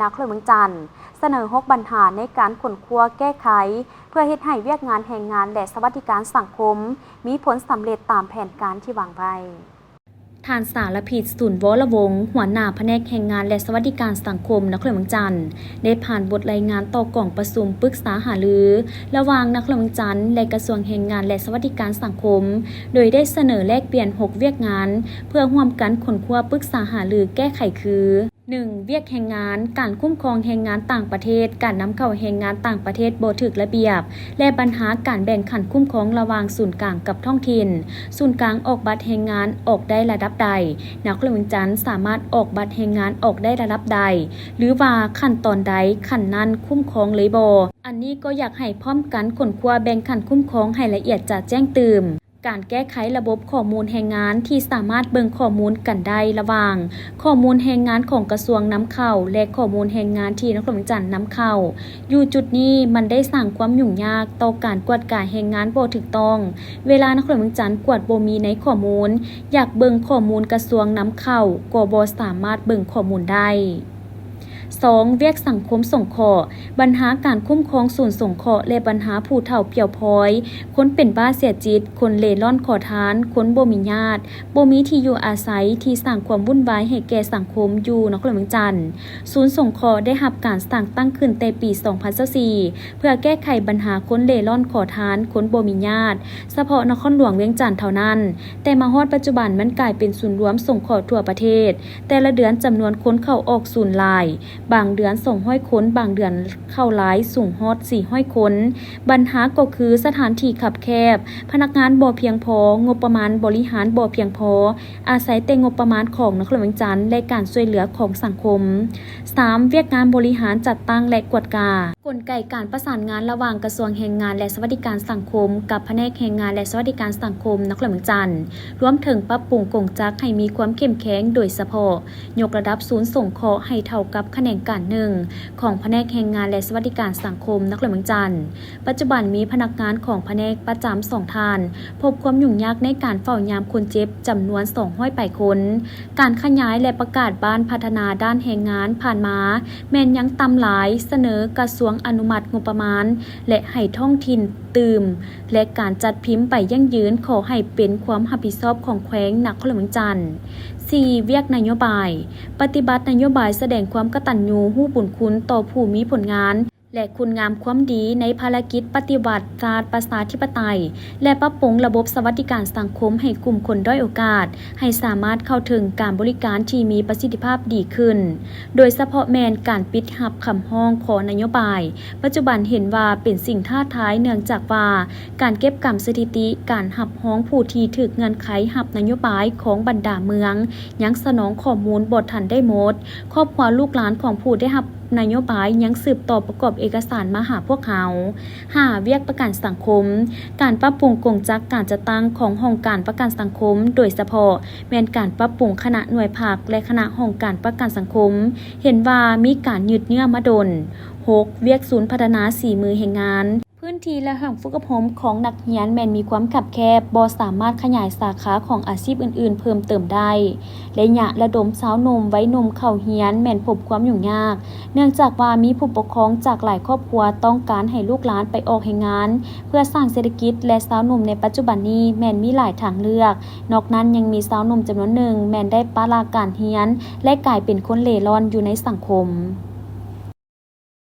ນະຄອນຫຼວງວຽງຈັນ ສະເໜີຫົກບັນຫາໃນການຄົ້ນຄວ້າແກ້ໄຂ ເພື່ອເຮັດໃຫ້ວຽກງານແຮງງານ ແລະ ສະຫວັດດີການສັງຄົມ ມີຜົນສຳເລັດຕາມແຜນການທີ່ວາງໄວ້. ທ່ານ ສາລະພິດ ສູນວໍລະວົງ ຫົວໜ້າພະແນກແຮງງານ ແລະ ສະຫວັດດີການສັງຄົມ ນະຄອນຫຼວງວຽງຈັນ ໄດ້ຜ່ານບົດລາຍງານຕໍ່ກອງປະຊຸມປຶກສາຫາລື ລະຫວ່າງນະຄອນຫຼວງວຽງຈັນ ແລະ ກະຊວງແຮງງານ ແລະ ສະຫວັດດີການສັງຄົມ ໂດຍໄດ້ສະເໜີແລກປ່ຽນຫົກວຽກງານ ເພື່ອຮ່ວມກັນຄົ້ນຄວ້າປຶກສາຫາລືແກ້ໄຂຄື: ໜຶ່ງ, ວຽກແຮງງານ, ການຄຸ້ມຄອງແຮງງານຕ່າງປະເທດ, ການນຳເຂົ້າແຮງງານຕ່າງປະເທດບໍ່ຖືກລະບຽບ ແລະ ບັນຫາການແບ່ງຂັ້ນຄຸ້ມຄອງລະຫວ່າງສູນກາງກັບທ້ອງຖິ່ນ, ສູນກາງອອກບັດແຮງງານອອກໄດ້ລະດັບໃດ, ນະຄອນຫຼວງວຽງຈັນສາມາດອອກບັດແຮງງານອອກໄດ້ລະດັບໃດ ຫຼືວ່າຂັ້ນຕອນໃດ, ຂັ້ນນັ້ນຄຸ້ມຄອງເລີຍບໍ່. ອັນນີ້ກໍຢາກໃຫ້ພ້ອມກັນຄົ້ນຄວ້າແບ່ງຂັ້ນຄຸ້ມຄອງໃຫ້ລະອຽດຈະແຈ້ງຕື່ມ. ການແກ້ໄຂລະບົບຂໍ້ມູນແຮງງານທີ່ສາມາດເບິ່ງຂໍ້ມູນກັນໄດ້ລະຫວ່າງຂໍ້ມູນແຮງງານຂອງກະຊວງນຳເຂົ້າ ແລະ ຂໍ້ມູນແຮງງານທີ່ນະຄອນຫຼວງວຽງຈັນນຳເຂົ້າ. ຢູ່ຈຸດນີ້ມັນໄດ້ສ້າງຄວາມຫຍຸ້ງຍາກຕໍ່ການກວດກາແຮງງານບໍ່ຖືກຕ້ອງ. ເວລານະຄອນຫຼວງວຽງຈັນກວດບໍ່ມີໃນຂໍ້ມູນ, ຢາກເບິ່ງຂໍ້ມູນກະຊວງນຳເຂົ້າກໍບໍ່ສາມາດເບິ່ງຂໍ້ມູນໄດ້. ສອງ, ວຽກສັງຄົມສົງເຄາະ, ບັນຫາການຄຸ້ມຄອງສູນສົງເຄາະ ແລະ ບັນຫາຜູ້ເຖົ້າປ່ຽວພອຍ, ຄົນເປັນບ້າເສຍຈິດ, ຄົນເລ່ລ່ອນຂໍທານ, ຄົນບໍ່ມີຍາດ, ບໍ່ມີທີ່ຢູ່ອາໄສ ທີ່ສ້າງຄວາມວຸ່ນວາຍໃຫ້ແກ່ສັງຄົມຢູ່ນະຄອນຫຼວງວຽງຈັນ. ສູນສົງເຄາະໄດ້ຮັບການສ້າງຕັ້ງຂຶ້ນແຕ່ປີສອງພັນຊາວສີ່ ເພື່ອແກ້ໄຂບັນຫາຄົນເລ່ລ່ອນຂໍທານ, ຄົນບໍ່ມີຍາດ, ສະເພາະນະຄອນຫຼວງວຽງຈັນເທົ່ານັ້ນ, ແຕ່ມາຮອດປັດຈຸບັນມັນກາຍເປັນສູນລວມສົງເຄາະທົ່ວປະເທດ. ແຕ່ລະເດືອນຈຳນວນຄົນເຂົ້າອອກສູນຫຼາຍ, ບາງເດືອນສອງຮ້ອຍຄົນ, ບາງເດືອນເຂົ້າຫຼາຍສູງຮອດສີ່ຮ້ອຍຄົນ. ບັນຫາກໍຄືສະຖານທີ່ຄັບແຄບ, ພະນັກງານບໍ່ພຽງພໍ, ງົບປະມານບໍລິຫານບໍ່ພຽງພໍ, ອາໄສແຕ່ງົບປະມານຂອງນະຄອນຫຼວງວຽງຈັນ ແລະ ການຊ່ວຍເຫຼືອຂອງສັງຄົມ. ສາມ, ວຽກງານບໍລິຫານຈັດຕັ້ງ ແລະ ກວດກາ. ກົນໄກການປະສານງານລະຫວ່າງກະຊວງແຮງງານ ແລະ ສະຫວັດດີການສັງຄົມ ກັບພະແນກແຮງງານ ແລະ ສະຫວັດດີການສັງຄົມນະຄອນຫຼວງວຽງຈັນ, ລວມເຖິງປັບປຸງກົງຈັກໃຫ້ມີຄວາມເຂັ້ມແຂງ, ໂດຍສະເພາະຍົກລະດັບສູນສົງເຄາະໃຫ້ເທົ່າກັບຂະແໜງການໜຶ່ງຂອງພະແນກແຮງງານ ແລະ ສະຫວັດດີການສັງຄົມນະຄອນຫຼວງວຽງຈັນ. ປັດຈຸບັນມີພະນັກງານຂອງພະແນກປະຈຳສອງທ່ານ, ພົບຄວາມຫຍຸ້ງຍາກໃນການເຝົ້າຍາມຄົນເຈັບຈຳນວນສອງຮ້ອຍປາຍຄົນ. ການຂະຫຍາຍ ແລະ ປະກາດບ້ານພັດທະນາດ້ານແຮງງານຜ່ານມາ ແມ່ນຍັງຕ່ຳຫຼາຍ, ສະເໜີກະຊວງອະນຸມັດງົບປະມານ ແລະ ໃຫ້ທ້ອງຖິ່ນຕື່ມ ແລະ ການຈັດພິມໃບຢັ້ງຢືນຂໍໃຫ້ເປັນຄວາມຮັບຜິດຊອບຂອງແຂວງນະຄອນຫຼວງວຽງຈັນ. ສີ່, ວຽກນະໂຍບາຍ, ປະຕິບັດນະໂຍບາຍສະແດງຄວາມກະຕັນຍູຮູ້ບຸນຄຸນຕໍ່ຜູ້ມີຜົນງານ ແລະ ຄຸນງາມຄວາມດີໃນພາລະກິດປະຕິວັດຊາດປະຊາທິປະໄຕ ແລະ ປັບປຸງລະບົບສະຫວັດດີການສັງຄົມໃຫ້ກຸ່ມຄົນດ້ອຍໂອກາດ ໃຫ້ສາມາດເຂົ້າເຖິງການບໍລິການທີ່ມີປະສິດທິພາບດີຂຶ້ນ, ໂດຍສະເພາະແມ່ນການປິດຮັບຄຳຮ້ອງຂໍນະໂຍບາຍ. ປັດຈຸບັນເຫັນວ່າເປັນສິ່ງທ້າທາຍ ເນື່ອງຈາກວ່າການເກັບກຳສະຖິຕິການຮັບຮອງຜູ້ທີ່ຖືກເງື່ອນໄຂຮັບນະໂຍບາຍຂອງບັນດາເມືອງຍັງສະໜອງຂໍ້ມູນບໍ່ທັນໄດ້ໝົດ. ຄອບຄົວລູກຫຼານຂອງຜູ້ໄດ້ຮັບ ນະໂຍບາຍຍັງສືບຕໍ່ປະກອບເອກະສານມາຫາພວກເຮົາ. ຫ້າ, ວຽກປະກັນສັງຄົມ, ການປັບປຸງກົງຈັກການຈັດຕັ້ງຂອງຫ້ອງການປະກັນສັງຄົມ, ໂດຍສະເພາະແມ່ນການປັບປຸງຄະນະໜ່ວຍພັກ ແລະ ຄະນະຫ້ອງການປະກັນສັງຄົມ, ເຫັນວ່າມີການຍືດເຍື້ອມາດົນ. ຫົກ, ວຽກສູນພັດທະນາສີມືແຮງງານ. ພື້ນທີ່ ແລະ ຫ້ອງຝຶກອົບຮົມຂອງນັກຮຽນແມ່ນມີຄວາມຄັບແຄບ, ບໍ່ສາມາດຂະຫຍາຍສາຂາຂອງອາຊີບອື່ນໆເພີ່ມເຕີມໄດ້. ໄລຍະລະດົມຊາວໜຸ່ມໄວໜຸ່ມເຂົ້າຮຽນແມ່ນພົບຄວາມຫຍຸ້ງຍາກ, ເນື່ອງຈາກວ່າມີຜູ້ປົກຄອງຈາກຫຼາຍຄອບຄົວຕ້ອງການໃຫ້ລູກຫຼານໄປອອກແຮງງານ ເພື່ອສ້າງເສດຖະກິດ ແລະ ຊາວໜຸ່ມໃນປັດຈຸບັນນີ້ແມ່ນມີຫຼາຍທາງເລືອກ. ນອກນັ້ນຍັງມີຊາວໜຸ່ມຈຳນວນໜຶ່ງແມ່ນໄດ້ປະລະການຮຽນ ແລະ ກາຍເປັນຄົນເລ່ລ່ອນຢູ່ໃນສັງຄົມ.